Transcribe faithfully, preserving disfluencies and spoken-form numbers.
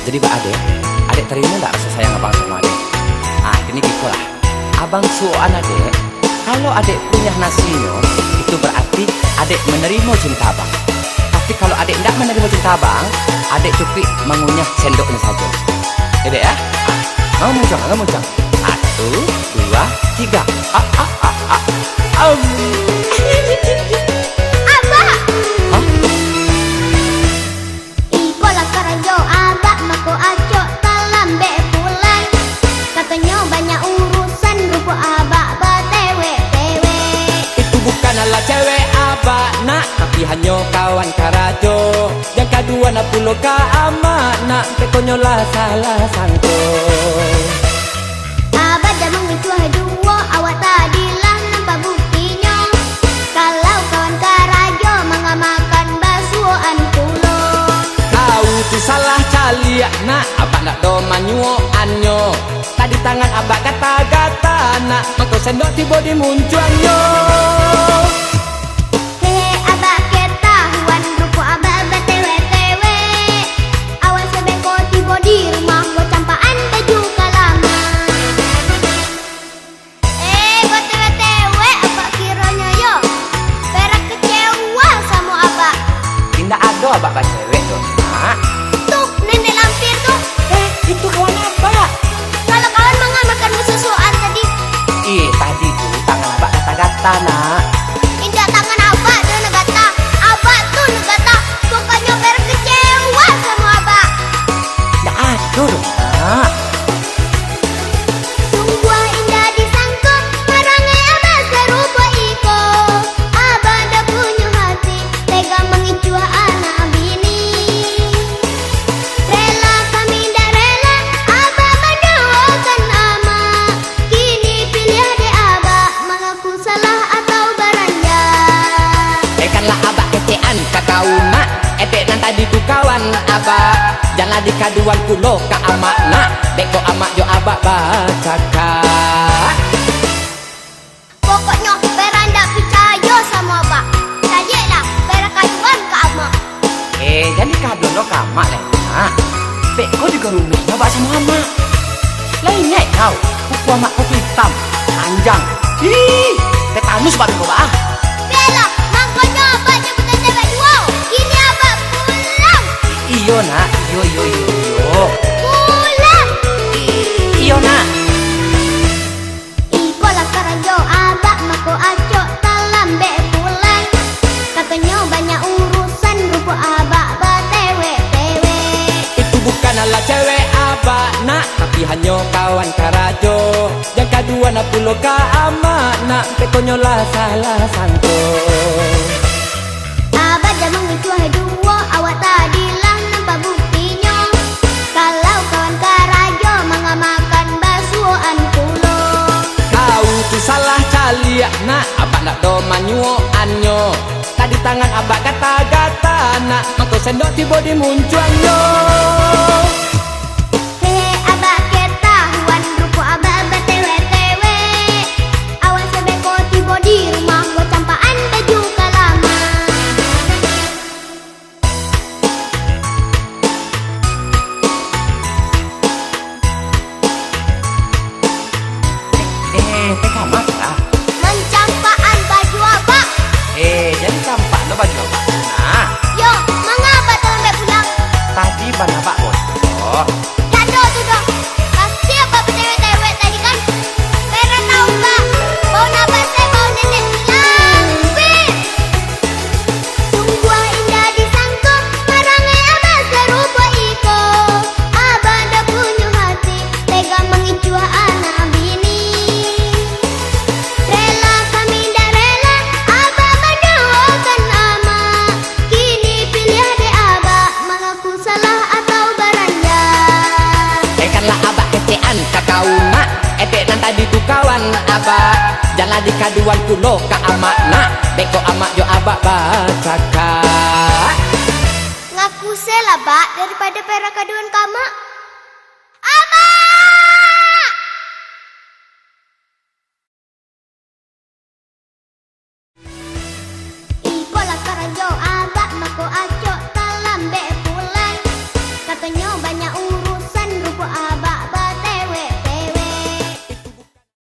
Jadi, baa, Dek, Adek tarimo ndak raso sayang Abang samo Adek? Ah, kini giko lah. Abang suokan Adek, kalau Adek kunyah nasinyo, itu barati Adek manarimo cinta Abang. Tapi, kalau Adek ndak manarimo cinta Abang, Adek cukuik mangunyah sendoknyo sajo. Ya, Dek, ya? Ah, angah muncuang, angah muncuang. Satu, dua, tiga. Ah, ah, ah, ah. Am. Abah! Hah? Ikolah karajo Abah, mako acok talambek pulang. Katonyo banyak urusan, rupo Abah batewek-tewek. Itu bukan alah cewek Abah, Nak, tapi hanyo kawan karajo. Yang kaduo nak pulo ka Amak, Nak, bekonyo lah salah sangko. Abah jan mangicuah juo, awak tadi lah nampak buktinyo. Kalau kawan karajo mangamakan basuoan pulo. Kau tu salah caliak, Nak, Abah ndak do manyuokannyo. Tadi tangan Abah gata-gata, Nak, mangko sendok tibo di muncuangnyo. Hehe, Abah katahuan, rupo Abah batewek-tewek. Awas beko tibo di rumah, go campakan baju ka lamak. Eh, batewek-tewek Abah kironyo yo. Perak kecewa samo Abah. Indak ado Abah bacewek doh, Nak. Tuh, nenek lampir tu. Eh, itu kawan Abah. Kalau kawan manga makan basuoan tadi. Ih, tadi tu tangan Abah gata-gata, Nak. Indak tangan Abah doh nan gata. Abah tu nan gata. Pokoknyo Perak kecewa samo Abah. Ndak ado doh, Nak. Sungguah indak disangko, parangai Abah sarupo iko. Abah ndak punyo hati, tega mangicuah anak bini. Rela kami ndak rela, Abah manyawakan Amak. Kini piliah dek Abah, mangaku salah atau baranja. Eh, kan lah Abah kecekan ka kau, Nak. Etek nan tadi tu kawan Abah. Janlah dikaduan pulo ka Amak, Nak. Beko Amak jo Abah bacakak. Pokoknyo, Perak ndak picayo samo Abah. Caliaklah, Perak kaduan ka Amak. Eh, jan dikaduan lo ka Amak lai, Nak. Beko digarumehnyo Abah samo Amak. Lah ingaik kau, kuku Amak ko tu itam, panjang. Ih, tetanus Abah beko, Bah. Bialah, mangkonyo Abah jo batewek-tewek juo. Kini Abah pulang. Iyo, Nak. Iyo, iyo, iyo, iyo. Pulang. I-, iyo, Nak. Ikolah karajo Abah, mako acok talambek pulang. Katonyo banyak urusan, rupo Abah batewek-tewek. Itu bukan alah cewek Abah, Nak, tapi hanyo kawan karajo. Yang kaduo nak pulo ka Amak, Nak, bekonyo lah salah sangko. Abah jan mangicuah juo, awak tadi lah nampak buktinyo. Kalau kawan karajo mangamakan basuoan pulo. Kau tu salah caliak, Nak, Abah ndak do manyuokannyo. Tadi tangan Abah gata-gata, Nak, mangko sendok tibo di muncuangnyo. Hehe, Abah ketahuan, rupo Abah batewek-tewek. Awas beko tibo di rumah, go campakan baju ka lamak. Eh, teh ka ma lah? Mancampakan baju Abah. Eh, jan dicampak lo baju Abah tu nah. Yo, manga Abah talambek pulang? Tadi bana Abah bodoh. Dak ado tu doh. Pasti Abah batewek-tewek tadi kan? Perak tau Abah. Bau Abah se bau nenek lampir. Sungguah indak disangko, parangai Abah sarupo iko. Abah ndak punyo hati, tega mangicuah anak bini. Rela kami ndak rela, Abah manyawakan amak. Kini piliah dek Abah, mangaku salah atau baranja. Eh, kan lah Abah kecekan ka kau, Nak. Etek nan tadi tu kawan Abah. Janlah dikaduan pulo ka amak, Nak. Beko amak jo Abah bacakak. Ngaku se lah, Bah, daripado Perak kaduan ka amak.